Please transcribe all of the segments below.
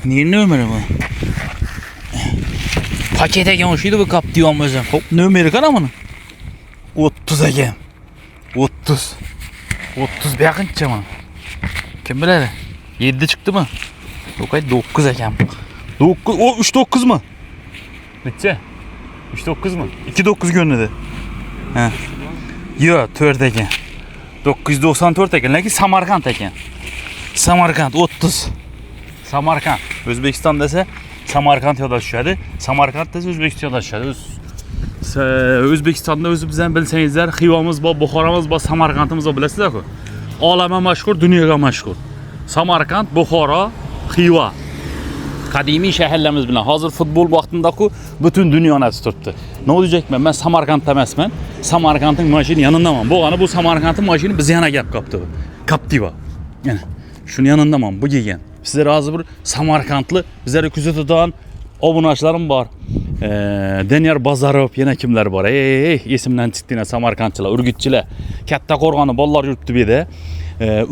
Ne nomeri bu? Paket ekan o'xshaydi bu Captiva'm o'zi. Hop, nomeri qara buni? 30 ekan. 30. 30 bu yaqincha mana. Kim biladi? 7 chiqdimi? Yo'q, ay 9 ekan. 9, o 3 9 mi? Necha? 3 9 mi? 2 9 görünedi. He. Yo'q, 4 ekan. 994 ekan, lekin Samarqand ekan. Samarqand 30. Samarqand. O'zbekiston desa Samarqand yo'lda tushadi. Samarqand desa O'zbekiston yo'lda tushadi. O'zbekistonda o'zi bizdan bilsangizlar, Xivamiz bor, Buxoromiz bor, Samarqandimiz bor, bilasizlar-ku. Olamga mashhur, dunyoga mashhur. Samarqand, Buxoro, Xiva. Qadimiy shaharlarimiz bilan hozir futbol vaqtida-ku butun dunyoni turibdi. Nima deyapman? Men Samarqandda emasman. Samarqandning mashina yonidaman. Bo'lgani bu Samarqandning mashina biz yana gap qopti. Captiva. Yana shuni yonidaman, bu kelgan. Sizlar hozir bir Samarqandli bizlarni kuzatadigan obunachilarim bor. Daniyar Bazarov, yana kimlar bor? Ey, esimdan chiqdi Samarqandchilar, Urgutchilar. Katta qo'rg'oni bolalar yuribdi bu yerda.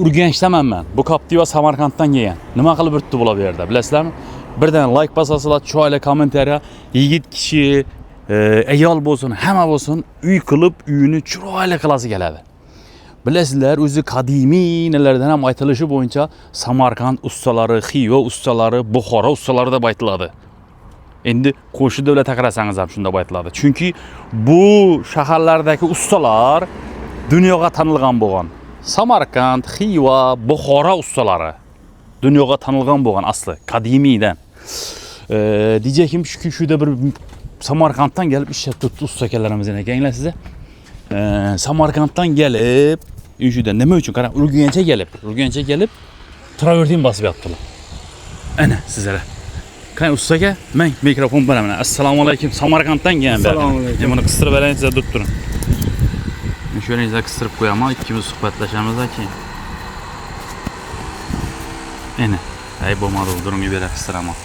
Urganchdaman men. Bu Captiva Samarqanddan kelgan. Nima qilib yuribdi bular bu yerda, bilasizlarmi? Birdan like bosasizlar, chiroyli kommentariya, yigit kishi, ayol bo'lsin, hamma bo'lsin, uy qilib, uyini chiroyli qilasi keladi. Bilasizlar, o'zi qadimiy nelardan ham aytilishi bo'yicha Samarqand ustalari, Xiva ustalari, Buxoro ustalari deb aytiladi. Endi qo'shni davlatga qarasangiz ham shunda aytiladi. Chunki bu shaharlardagi ustalar dunyoga tanilgan bo'lgan. Samarqand, Xiva, Buxoro ustalari dunyoga tanilgan bo'lgan asli qadimiydan. Diyecekim shuki shu yerda bir Samarqanddan kelib ishlab turibdi usta akalarimiz ekan size. Samarqanddan kelib, shu yerda nima uchun qarang, Urganchga kelib travertin bosib yotdilar. Ana sizlar. Qani usta aka, men mikrofon beraman. Assalomu alaykum. Samarqanddan kelgan. Assalomu alaykum. Buni qistirib berayin, sizlar durib turing. Men shu yerga qistirib qo'yaman, ikkimiz suhbatlashamiz keyin. Ana, ay bo'lmadi, durunga bera qistiraman.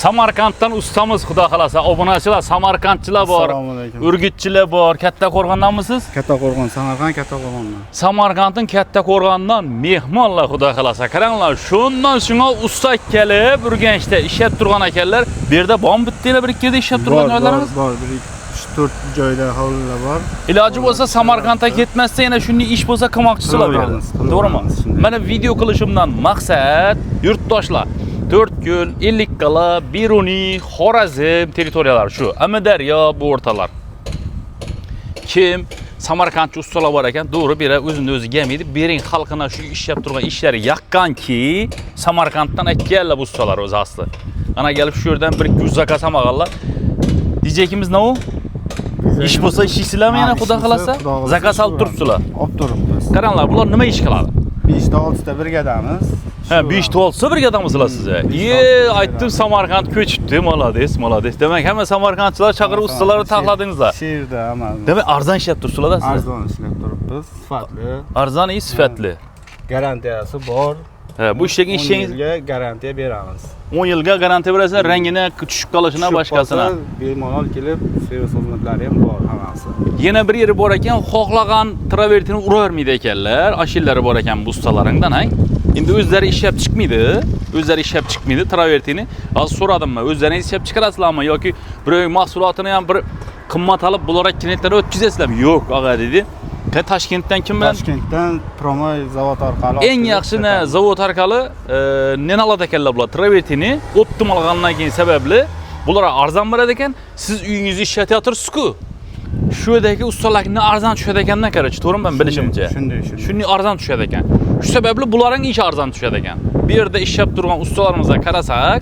Samarqanddan ustamiz xudo xolasa, obunachilar, Samarqandchilar bor, Assalomu alaykum. Urgutchilar bor. Katta qo'rg'ondanmisiz? Kattaqo'rg'on, Samarqand Kattaqo'rg'ondan. Samarqandning katta qo'rg'onidan mehmonlar xudo xolasa. Qaranglar, shundan shunga usta kelib Urganchda ishlab turgan ekanlar. Bu yerda bormi bitta bir ikki yerda ishlab turgan Bor, joylarimiz? bor, bir 3 4 joyda hovlilar bor. Iloji bo'lsa Samarqandga ketmasdan yana shunday ish bo'lsa qilmoqchisizlar bu yerda. Qilaveramiz, qilaveramiz, To'g'rimi? Shunday. Mana video qilishimdan maqsad yurtdoshlar To'rtko'l, Ellikqal'a, Beruniy, Xorazm territoriyalari shu. Amudaryo bu o'rtalar. Kim Samarqandchi ustalar bor ekan, to'g'ri bu yerda o'zini o'zi kelmaydi. Bering xalqina shu ishlab turgan ishlari yaqqanki, Samarqanddan aytganlar bu ustalar o'zi asli. Ana kelib shu yerdan bir ikki yuz zakaz ham olganlar. Diyecekimiz ne o? Ish bo'lsa ishlaysizlarmi yana Ha, xudo ish bo'lsa, xohlasa? xudo xohlasa Zakaz olib ishlayveramiz. turibsizlar. Olib turibmiz. Qaranglar, bular nima ish qiladi? 5 ta 6 ta brigadamiz. Ha, 5 ta 6 ta brigadamisizlar siz? Ye, aytdim Samarqand ko'chibdi, молодец, молодец. Demak, hamma samarqandchilar chaqirib ustalarni taxladingizlar. Shu yerda hammamiz. Demak, arzon ishlab turibsizlar siz. Arzon ishlab turibmiz, sifatli. Arzon и sifatli. Garantiyasi bor. Ha, bu ishlagan 10 ishingiz yilga garantiya beramiz. 10 yilga garantiya berasizlar, rangini tushib qolishini, Tushib boshqasini. qolsa, bemalol kelib servis xizmatlari ham bor hammasi. Yana bir yeri bor ekan, xohlagan travertini uravermaydi ekanlar. Ashillari bor ekan bu ustalaringdan, ha? Endi o'zlari ishlab chiqmaydi. O'zlari ishlab chiqmaydi travertini. Hozir so'radim men, o'zlaringiz ishlab chiqarasizlarmi yoki birov mahsulotini ham bir qimmat olib bularga klientlarga o'tkazasizlarmi? Yo'q, og'a dedi. Toshkentdan kim bilan? Toshkentdan Promoy zavod orqali Eng olib yaxshi kelib ne sotamiz. zavod orqali neni oladi ekanlar bular travertini optim olgandan keyin sababli bular arzon beradi ekan. Siz uyingizni ishlatyapsiz-ku. Shu yerdagi ustalarni arzon tushadi ekandan, короче, to'g'rimi men bilishimcha? Shunday, shunday. Shunday arzon tushadi ekan. Shu sababli bularning ishi arzon tushadi ekan. Bu yerda ishlab turgan ustalarimizga qarasak,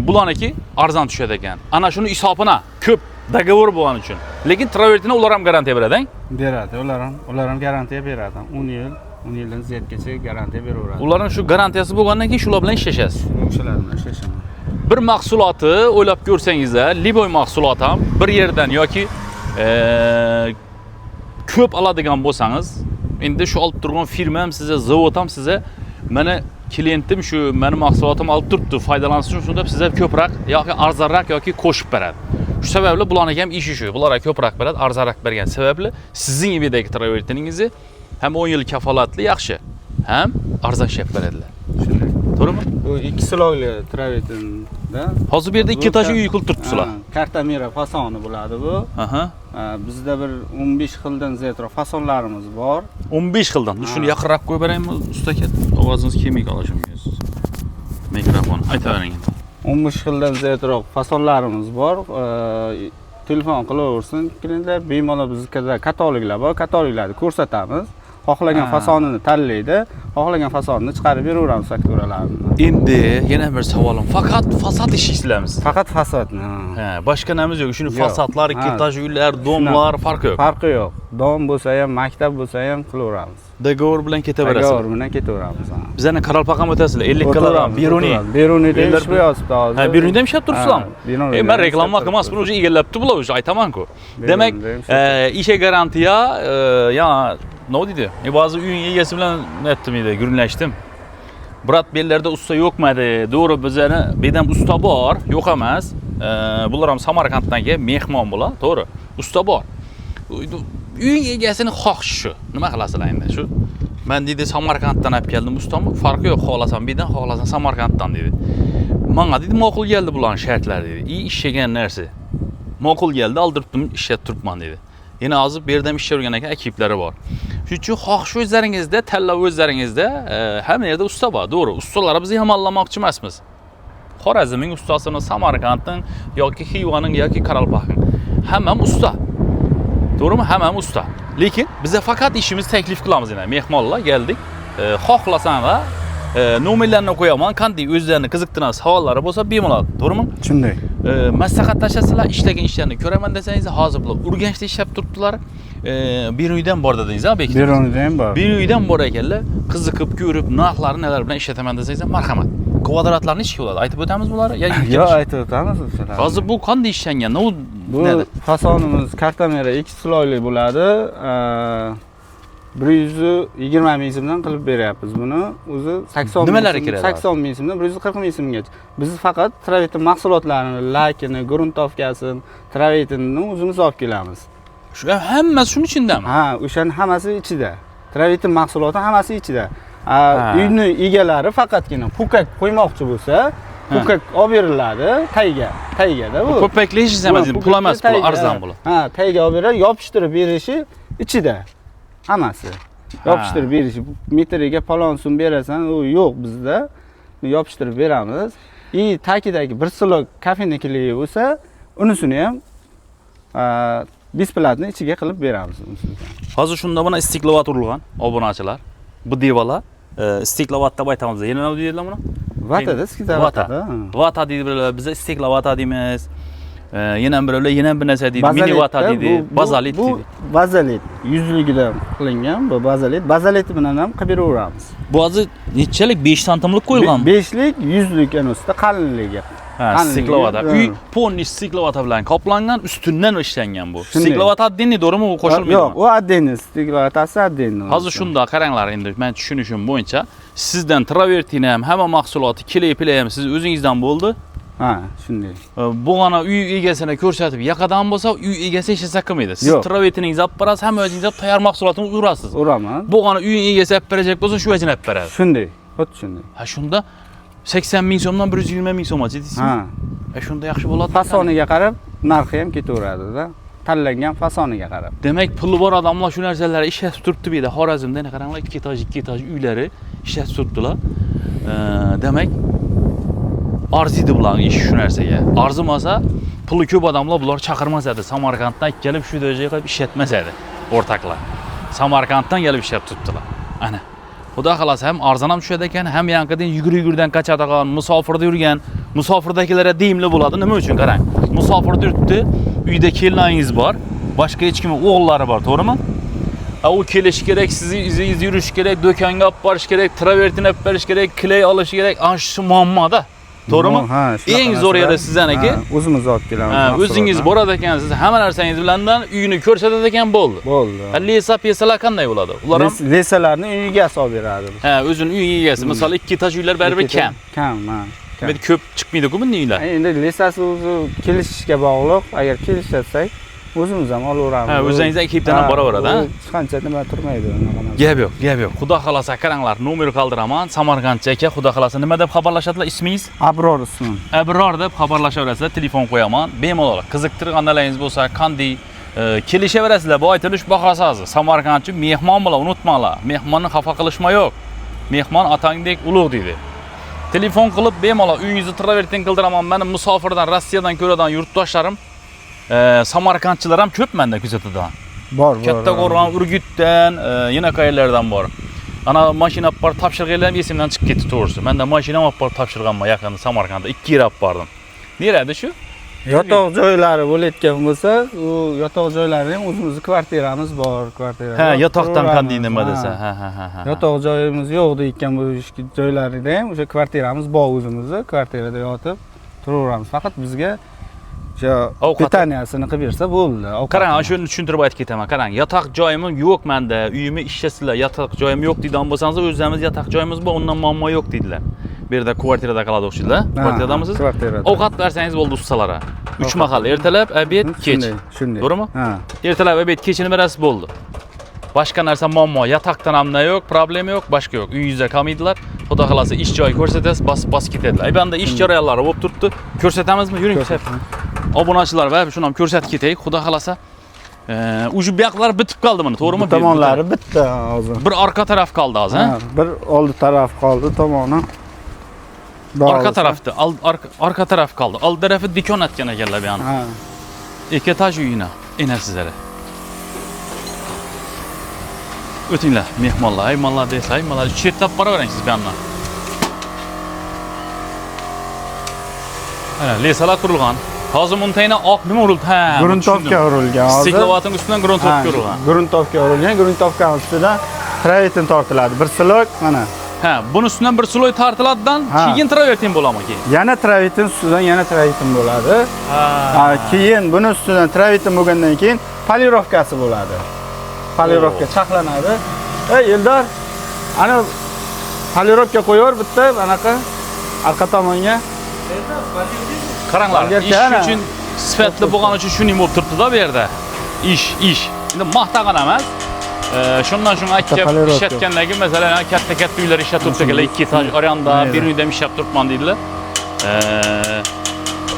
bularniki arzon tushadi ekan. Ana shuni hisobina ko'p договор bo'lgani uchun. Lekin travertini ular ham garantiya beradi, ang? Beradi, ular ham garantiya beradi. 10 yil, 10 yildan ziyodgacha garantiya beraveradi. Ularning shu garantiyasi bo'lgandan keyin shular bilan ishlashasiz. O'shalar bilan ishlashaman. Bir mahsuloti o'ylab ko'rsangizlar, любой mahsulot ham bir yerdan yoki ko'p oladigan bo'lsangiz, endi shu olib turgan firma ham sizga, zavod ham sizga mana klientim shu meni mahsulotim olib turibdi, foydalansin uchun deb sizga ko'proq yoki arzonroq yoki qo'shib beradi. Shu sababli bularniki ham ishi shu. Bularga ko'proq beradi, arzonroq bergan sababli sizning evdagi travertiningizni ham 10 yil kafolatli yaxshi, ham arzon ishlab beradilar. Shunday. To'g'rimi? Bu ikki silovli travertinda. Hozir bu yerda ikki etajli uy qilib turibsizlar. Kartamira fasoni bo'ladi bu. Aha. Bizda bir 15 xildan ziyodroq fasonlarimiz bor. 15 xildan. Shuni yaqinroq qo'yib beraymi, usta aka? Ovozingiz kelmay qolishi mumkin. Mikrofon aytavering. 15 xildan ziyodroq fasonlarimiz bor. Telefon qilaversin klientlar, bemalol bizda kataloglar bor, kataloglarni ko'rsatamiz. Xohlagan fasonini tanlaydi, xohlagan fasonini chiqarib beraveramiz fakturalarni. Endi yana bir savolim. Faqat fasad ishlaysizlarmi? Faqat fasadni. Ha, boshqa namiz yo'q. Shuni fasadlar, ikki etaj uylar, domlar farqi yo'q. Farqi yo'q. Dom bo'lsa ham, maktab bo'lsa ham qilaveramiz. Договор bilan ketaverasiz. Договор bilan ketaveramiz. Bizani Qoraqalpoq ham o'tasizlar. 50 kaladan Beruniy. Beruniyda ish yozibdi hozir. Ha, Beruniyda ham ishlab turibsizlarmi? Men reklama qilmas, buni уже egallabdi bular, уже aytaman-ku. Demak, ishga garantiya, ya nima deydi? Ba'zi uyning egasi bilan aytdim edi, gurunlashdim. Brat, bu yerlarda usta yo'qmadi. To'g'ri, bizani bedam usta bor, yo'q emas. Bular ham Samarqanddan kelib mehmon bular, to'g'ri. Usta bor. Uyning egasini xohishi shu. Nima qilasizlar endi shu? Men deydi Samarqanddan olib keldim ustamni, farqi yo'q, xohlasam bu yerdan, xohlasam Samarqanddan deydi. Menga deydi ma'qul keldi bularning shartlari deydi. Ishlagan narsa. Ma'qul keldi, oldiribdim, ishlab turibman deydi. Yana hozir bu yerda ham ishlab yurgan ekan, ekiplari bor. Shuning uchun xohish o'zlaringizda, tanlov o'zlaringizda, hamma yerda usta bor, to'g'ri. Ustalarni biz yomonlamoqchi emasmiz. Xorazmning ustasini, Samarqandning yoki Xivaning yoki Qoraqalpoqning hamma ham usta. To'g'rimi? Hamma ham usta. Lekin biza faqat ishimiz taklif qilamiz yana. Mehmonlar keldik. Xohlasanlar nomerlarni qo'yaman. Qanday o'zlarini qiziqtirgan savollari bo'lsa bemalol, to'g'rimi? Shunday. Maslahatlashasizlar, ishlagan ishlarni ko'raman desangiz, hozir bular Urganchda ishlab turibdilar. Beruniydan bor dedingiz, ha, Bekir? Beruniyda ham bor. Beruniydan bor ekanlar. Qiziqib ko'rib, narxlarni nelar bilan ishlataman desangiz, marhamat. Kvadratlarni necha bo'ladi? Aytib o'tamiz bularni? Yo'q, aytib o'tamiz o'shalarni. Hozir bu qanday ishlangan? Bu fasonimiz kartamera 2 silovli bo'ladi. 120 ming so'mdan qilib beryapmiz buni. O'zi 80 nimalari kiradi? 80 ming so'mdan 140 ming so'mgacha. Biz faqat travertin mahsulotlarini, lakini, gruntovkasini, travertinni o'zimiz olib kelamiz. Shu hammasi shuning ichindami? Ha, o'shaning hammasi ichida. Travertin mahsuloti hammasi ichida. Uyni egalari faqatgina po'kak qo'ymoqchi bo'lsa, po'kak olib beriladi tayga, taygada bu. Po'pakli emas, pul emas, pul arzon bo'ladi. Ha, tayga olib beradi, yopishtirib berishi ichida. Hammasi. Yopishtirib berishi, metriga falon so'm berasan, u yo'q bizda. Yopishtirib beramiz. Tagidagi bir silo kafenikili bo'lsa, unisini ham besplatni ichiga qilib beramiz. Hozir shunda buni istiklovat urilgan obunachilar. Bu devorlar istiklovat deb aytamiz. Yana nima deydilar buni? Vatada, Vata. Vata deydi birovlar, biz istiklovata deymiz. Yana birovlar yana bir narsa deydi, mini vata deydi, bazalit deydi. Bu bazalit yuzligidan qilingan bu bazalit. Bazalit bilan ham qilib beraveramiz. Bu hozir nechalik 5 santimlik qo'yilgan? 5lik, 100lik anosida qalinligi. Ha, stiklovata. Uy polni stiklovata bilan qoplangan, ustundan ishlangan bu. Stiklovata отдельный, to'g'rimi? U qo'shilmaydi. Yo'q, u отдельный, stiklovatasi отдельный. Hozir shunda qaranglar, endi men tushunishim bo'yicha sizdan travertin ham, hamma mahsuloti, kley ham siz o'zingizdan bo'ldi. Ha, shunday. Bo'g'ana uy egasini ko'rsatib, yaqadan bo'lsa, uy egasi hech narsa qilmaydi. Siz travertiningizni olib borasiz, hamma o'zingiz olib tayyor mahsulotini urasiz. Uraman. Bo'g'ana uy egasi olib berajak bo'lsa, shu o'zini olib beradi. Shunday, xuddi shunday. Ha, shunda 80 ming so'mdan 120 ming so'mgacha deysizmi? Ha. Shunda yaxshi bo'ladi. Fasoniga qarab narxi ham ketaveradida. Tanlangan fasoniga qarab. Demak, puli bor odamlar shu narsalarni ishlatib turibdi bu yerda. Xorazmda ana qaranglar, 2 etaj, 2 etaj uylari ishlatib turibdilar. Demak, arziydi bularning ishi shu narsaga. Arzimasa, puli ko'p odamlar bular chaqirmas edi. Samarqanddan kelib shu darajaga qilib ishlatmas edi o'rtoqlar. Samarqanddan kelib ishlab turibdilar. Ana. Xudo xolasa ham arzon ham tushadi ekan, ham yanqidan yugur-yugurdan qochadigan, musofirda yurgan, musofirdagilarga deyimli bo'ladi. Nima uchun qarang? Musofirda yuribdi, uyda keliningiz bor, boshqa hech kim o'g'illari bor, to'g'rimi? U kelishi kerak, sizni izingizda yurish kerak, do'konga olib borish kerak, travertin olib berish kerak, kley olish kerak. Ana shu muammoda. To'g'rimi? Ha, eng zo'r yeri sizaniki. O'zimiz olib kelamiz. O'zingiz boradi ekansiz, hamma narsangiz bilandan uyini ko'rsatadi ekan, bo'ldi. Bo'ldi. Lesa pesalar qanday bo'ladi? Ular ham lesalarni uy egasi olib beradi. Ha, o'zini uy egasi. Misol 2 etaj uylar baribir kam. Kam, ha. Endi ko'p chiqmaydi-ku bunday uylar. Endi lesasi o'zi kelishishga bog'liq. Agar kelishsak, O'zimiz ham olaveramiz. Ha, o'zingiz ekipdan ham boraveradi, ha? Hech qancha nima turmaydi unaqa narsa. Gap yo'q, gap yo'q. Xudo xolasa qaranglar, nomer qoldiraman. Samarqandcha aka, xudo xolasa nima deb xabarlashadilar ismingiz? Abror ismim. Abror deb xabarlashaverasizlar, telefon qo'yaman. Bemalol qiziqtirganlaringiz bo'lsa, qanday kelishaverasizlar. Bu aytilish bahosi hozir. Samarqandchi mehmon bilan unutmanglar. Mehmonni xafa qilishma yo'q. Mehmon otangdek ulug' deydi. Telefon qilib bemalol uyingizni travertin qildiraman. Meni musofirdan, Rossiyadan ko'radigan yurtdoshlarim, Samarqandchilar ham ko'p menda kuzatadigan. Bor, bor. Kattaqo'rg'on, Urgutdan, yana qayerlardan bor. Ana mashina olib borib topshirganlar ham esimdan chiqib ketdi to'g'risi. Menda mashina olib borib topshirganman yaqinda Samarqandda 2 yer olib bordim. Nerada shu? Yotoq joylari bo'layotgan bo'lsa, u yotoq joylari ham o'zimizni kvartiramiz bor, kvartira. Ha, yotoqdan qanday nima desa. Ha, ha, ha, ha. Yotoq joyimiz yo'q deyotgan bu joylarida ham o'sha kvartiramiz bor o'zimizni, kvartirada yotib turaveramiz. Faqat bizga o'sha pitaniyasini qilib bersa bo'ldi. Qarang, ana shuni tushuntirib aytib ketaman. Qarang, yotoq joyim yo'q menda, uyimni ishlasizlar, yotoq joyim yo'q deydigan bo'lsangiz, o'zimiz yotoq joyimiz bor, undan muammo yo'q deydilar. Bu yerda kvartirada qoladi o'xshaydilar. Kvartiradamisiz? Kvartirada. Ovqat bersangiz bo'ldi ustalara. 3 mahal, ertalab, obed, kech. Shunday. To'g'rimi? Ha. Ertalab, obed, kechini berasiz bo'ldi. Boshqa narsa muammo, yotoqdan ham yo'q, problema yo'q, boshqa yo'q. Uyingizda qolmaydilar. Xudo xolasa ish joyi ko'rsatasiz, bosib ketadilar. Bunda ish jarayonlari bo'lib turibdi. Ko'rsatamizmi? Yuring, obunachilar va shuni ham ko'rsatib ketaylik. Xudo xolasa. Uju bu yoqlar bitib qoldi mana, to'g'rimi? Bu tomonlari bitdi hozir. Bir orqa taraf qoldi hozir, ha? Bir oldi taraf qoldi, tomoni. Arka tarafda, arka taraf qoldi. Old tarafi dikon atgan ekanlar bu yoqni. Ha. 2 etaj uyina, ena sizlere. O'tinglar, mehmonlar, ay malades, ay malades. Chetlab boravering siz bu yoqdan. Ana, lesalar qurilgan. Hozir muntayna oq nima urildi? Ha, gruntovka urilgan hozir. Stiklovatning ustidan gruntovka urilgan. Gruntovka urilgan, gruntovkaning ustidan travertin tortiladi. Bir slok mana. Ha, buni ustidan bir sloy tortiladidan, keyin travertin bo'ladimi keyin? Yana travertin ustidan yana travertin bo'ladi. Ha, keyin buni ustidan travertin bo'lgandan keyin polirovkasi bo'ladi. Polirovka chaqlanadi. Ey Eldor, ana polirovka qo'yaver bitta anaqa arqa tomonga. Qaranglar, ish uchun sifatli bo'lgani uchun shuning bo'lib turibdi-da bu yerda. Ish. Endi maqtag'an emas. Shundan shunga aytib ishlatganlarga, masalan, katta-katta uylar ishlatib turibdi, 2 etaj arenda, bir uyda ham ishlab turibman deydilar.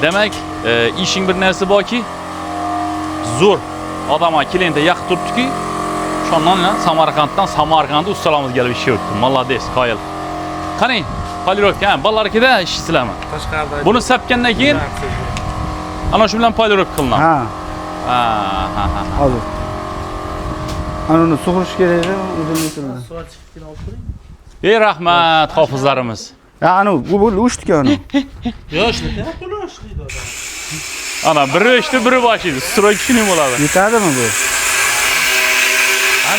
Demak, ishing bir narsa borki, zo'r odamga klientga yoqib turibdiki, shundan Samarqanddan Samarqandda ustalarimiz kelib ishlayapti. Malades, qoyil. Qarang, polirovka, ha, bolalarnikida ishlaysizlarmi? Tashqarida. Buni sapgandan keyin ana shu bilan polirovka qilinadi. Ha. Ha, ha, ha. Hozir. Ana uni sug'urish kerak edi, o'zim aytdim. Ey rahmat hofizlarimiz. Ya ana bu o'shdiki ana. Yo'q, ishlaydi, pul ishlaydi odam. Ana biri o'shdi, biri boshlaydi. Stroy kishining bo'ladi. Yetadimi bu? Ha,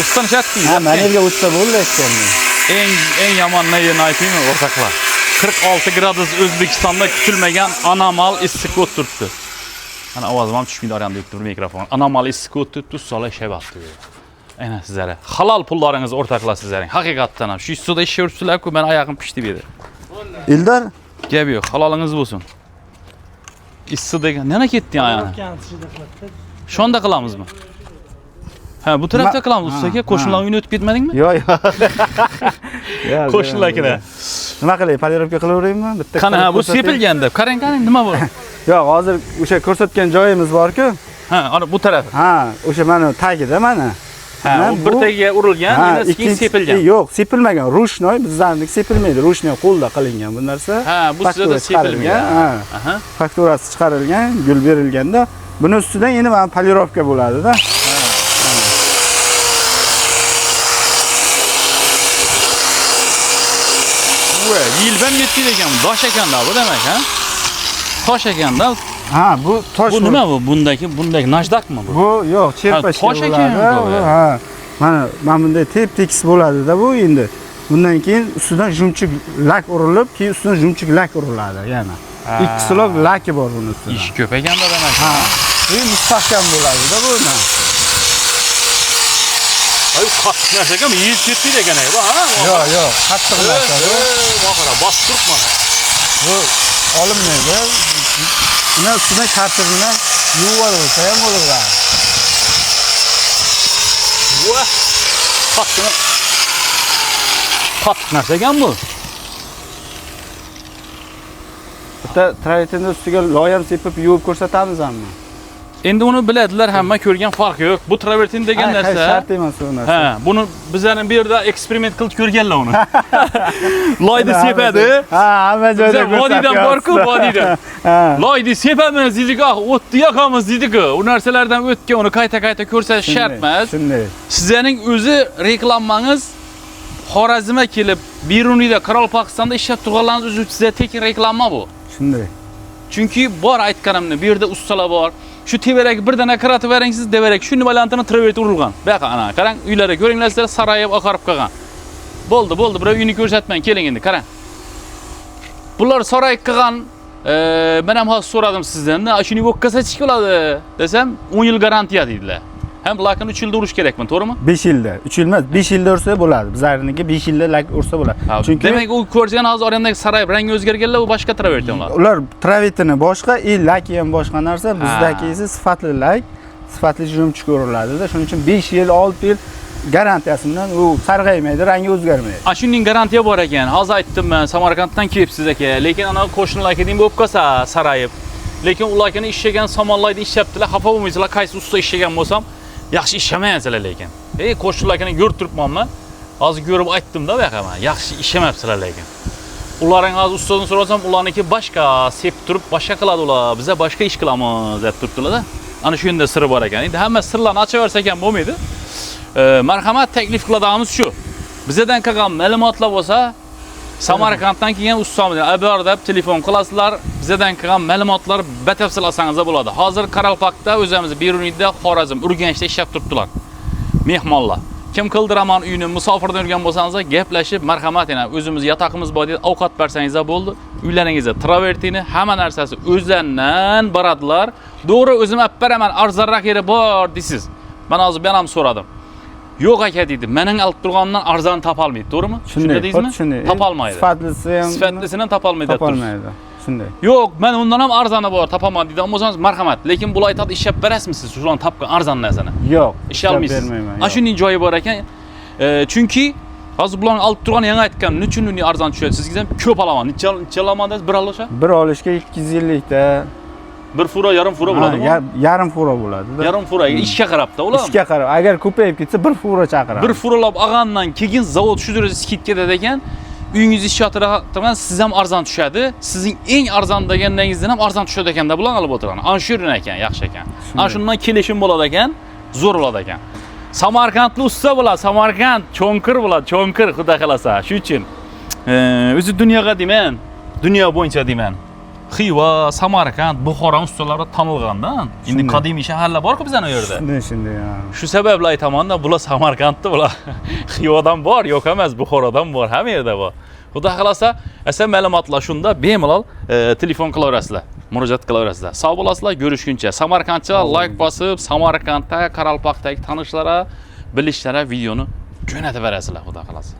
ustan shatdi. Ha, manerga o'tsa bo'ldi aytgandim. Eng yomon yerini aytaymi o'rtoqlar? 46 gradus O'zbekistonda kutilmagan anomal issiq o't turibdi. Ana ovozim ham tushmaydi, orqamda yuribdi bir mikrofon. Anomal issiq o't turibdi, ustalar ishlayapti. Ana sizlarga halol pullaringiz o'rtoqlar sizlarning. Haqiqatdan ham shu ustida ishlayapsizlar-ku, meni oyog'im pishdi bu yerda. Eldor, gap yo'q, halolingiz bo'lsin. Issiq degan, nima ketdi ayani? Shonda qilamizmi? Ha, bu tarafda qilamiz ustaga. Qo'shnilar uyini o'tib ketmadingmi? Yo'q, yo'q. Qo'shnilarkida. Nima qilay, polirovka qilaveraymi? Bitta. Qani, ha, bu sepilgan deb. Qarang, qarang, nima bu? Yo'q, hozir o'sha ko'rsatgan joyimiz bor-ku. Ha, ana bu taraf. Ha, o'sha mana tagida mana. Ha, u bir tagiga urilgan, yana keyin sepilgan. Yo'q, sepilmagan. Rushnoy bizlarniki sepilmaydi. Rushnoy qo'lda qilingan bu narsa. Ha, bu sizda sepilmagan. Ha. Fakturasi chiqarilgan, gul berilganda, buni ustidan endi mana polirovka bo'ladi-da. Yildan yetdi ekan, tosh ekanda bu demak, ha? Tosh ekanda. Ha, bu tosh. Bu nima bu? Bundagi najdakmi bu? Bu yo'q, cherpashka tosh ekan bu. Ha. Mana bunday tep-tekis bo'ladi-da bu endi. Bundan keyin ustidan jumchik lak urilib, keyin ustidan jumchik lak uriladi yana. Ikki slok laki bor buni ustida. Ish ko'p ekanda demak. Ha. Bu mustahkam bo'ladi-da bu. Ay, qattiq narsa ekan, yeyib ketmaydi ekan bu, ha? Yo'q, yo'q, qattiq narsa bu. Baqara, bosib turib mana. Bu olinmaydi. Buni ustidan karter bilan Yuvib olsa ham bo'ladi. Voh! Qattiq. Qattiq narsa ekan bu. Bitta travertinni ustiga loy ham sepib yuvib ko'rsatamiz hamma. Endi uni biladilar hamma, ko'rgan farqi yo'q. Bu travertin degan narsa. Shart emas u narsa. Ha, buni bizlarning bu yerda eksperiment qilib ko'rganlar uni. Loyni sepadi. Ha, hamma joyda Biza vodiydan bor-ku, vodiydan. Ha. Loyni sepamiz dedik, ah, o'tni yoqamiz dedik. U narsalardan o'tgan, uni qayta-qayta ko'rsatish shart emas. Shunday. Sizlarning o'zi reklamangiz Xorazmga kelib, Beruniyda, Qoraqalpog'istonda ishlab turganlaringiz o'zi sizga tekin reklama bu. Shunday. Chunki bor aytganimni, bu yerda ustalar bor. Shu tevarak bir dana qaratib bering siz, tevarak shuni variantini travert urilgan. Bu yoqqa ana, qarang, uylarga ko'ringlar sizlar sarayib oqarib qolgan. Bo'ldi, bo'ldi, birov uyni ko'rsatmang, keling endi, qarang. Bular saray qilgan, men ham hozir so'radim sizdan, shuni o'tkazsa nechta bo'ladi desam, 10 yil garantiya dedilar. Ham lakin 3 yilda urish kerakmi, to'g'rimi? 5 yilda, 3 yil emas, 5 yilda ursa bo'ladi. Bizlarniki 5 yilda lak ursa bo'ladi. Chunki demak u ko'rgan hozir orandagi saray rangi o'zgarganlar, u boshqa travertinlar. Ular travertini boshqa, laki ham boshqa narsa, bizdagi esa sifatli lak, sifatli jumchik uriladi-da. Shuning uchun 5 yil, 6 yil garantiyasi bilan u sarg'aymaydi, rangi o'zgarmaydi. A shuning garantiya bor ekan. Hozir aytdim men, Samarqanddan kelibsiz aka, lekin ana qo'shnilarga deyim bo'lib qolsa sarayib. Lekin ularni ishlagan somonlarda ishlabdilar, xafa bo'lmaysizlar, qaysi usta ishlagan bo'lsam, yaxshi ishlamayapsizlar lekin. Ey, qo'shnilarni ko'rib turibman men. Hozir ko'rib aytdim-da bu yoqqa men, yaxshi ishlamayapsizlar lekin. Ularning hozir ustadan so'rasam, ularniki boshqa sepib turib, boshqa qiladi ular. Biza boshqa ish qilamiz deb turibdilar-da. Ana shu yerda siri bor ekan. Endi hamma sirlarni ochaversak ham bo'lmaydi. Marhamat, taklif qiladimiz shu. Bizdan qolgan ma'lumotlar bo'lsa, Samarqanddan kelgan ustamiz Abyor deb telefon qilasizlar. Bizdan qolgan ma'lumotlar batafsil olsangiz bo'ladi. Hozir Qoraqalpoqda o'zimiz Beruniyda, Xorazm, Urganchda ishlab turibdilar. Mehmonlar. Kim qildiraman uyini musofirdan yurgan bo'lsangiz, gaplashib, marhamat, yana o'zimiz yataqimiz bor deb ovqat bersangiz bo'ldi. Uylaringizga travertini, hamma narsasi o'zlaridan boradilar. To'g'ri, o'zim olib beraman, arzonroq yeri bor deysiz. Men hozir men ham so'radim. Yo'q aka deydi, mening olib turganimdan arzon topolmaydi, to'g'rimi? Shunday, deysizmi? Shunday. Topolmaydi. Sifatlisi ham sifatlisini ham topolmaydi. Topolmaydi. Shunday. Yo'q, men undan ham arzoni bor, topaman deydi. Bo'lsangiz marhamat, lekin bular aytadi, ishlab berasizmi siz shularni topgan arzon narsani? Yo'q, ishlay olmaysiz. Bermayman. A shuning joyi bor ekan. Chunki hozir bularni olib turgan yangi aytgan, nechun uni arzon tushadi? Sizga ham ko'p olaman. Necha olaman dedingiz? Bir olsa? Bir olishga 250 ta. Bir fura, yarim fura bo'ladimi? Yarim fura bo'ladi. Yarim fura, ishga qarab-da ular. Ishga qarab, agar ko'payib ketsa bir fura chaqiradi. Bir furalab olgandan keyin zavod shu darajada skidka ketadi ekan. Uyingiz ish yotirgan, siz ham arzon tushadi. Sizning eng arzon deganingizdan ham arzon tushadi ekanda bular olib o'tirgan. Ana shu yerdan ekan, yaxshi ekan. Ana shundan kelishim bo'ladi ekan, zo'r bo'ladi ekan. Samarqandli usta bo'ladi, Samarqand cho'nkir bo'ladi, cho'nkir xudo xolasa. Shuning uchun o'zi dunyoga deyman, dunyo bo'yicha deyman. Xiva, Samarqand, Buxoro ustalari tanilganda. Endi qadimiy shaharlar bor-ku bizning u yerda. Shunday, shunday. Shu sababli aytaman-da, bular Samarqandda, bular Xivadan bor, yo'q emas, Buxorodan bor, hamma yerda bor. Xudo xolasa, esa ma'lumotlar shunda bemalol telefon qilaverasizlar, murojaat qilaverasizlar. Sog' bo'lasizlar, ko'rishguncha. Samarqandcha like bosib, Samarqandda, Qoraqalpoqdagi tanishlara, bilishlara videoni jo'natib berasizlar, xudo xolasa.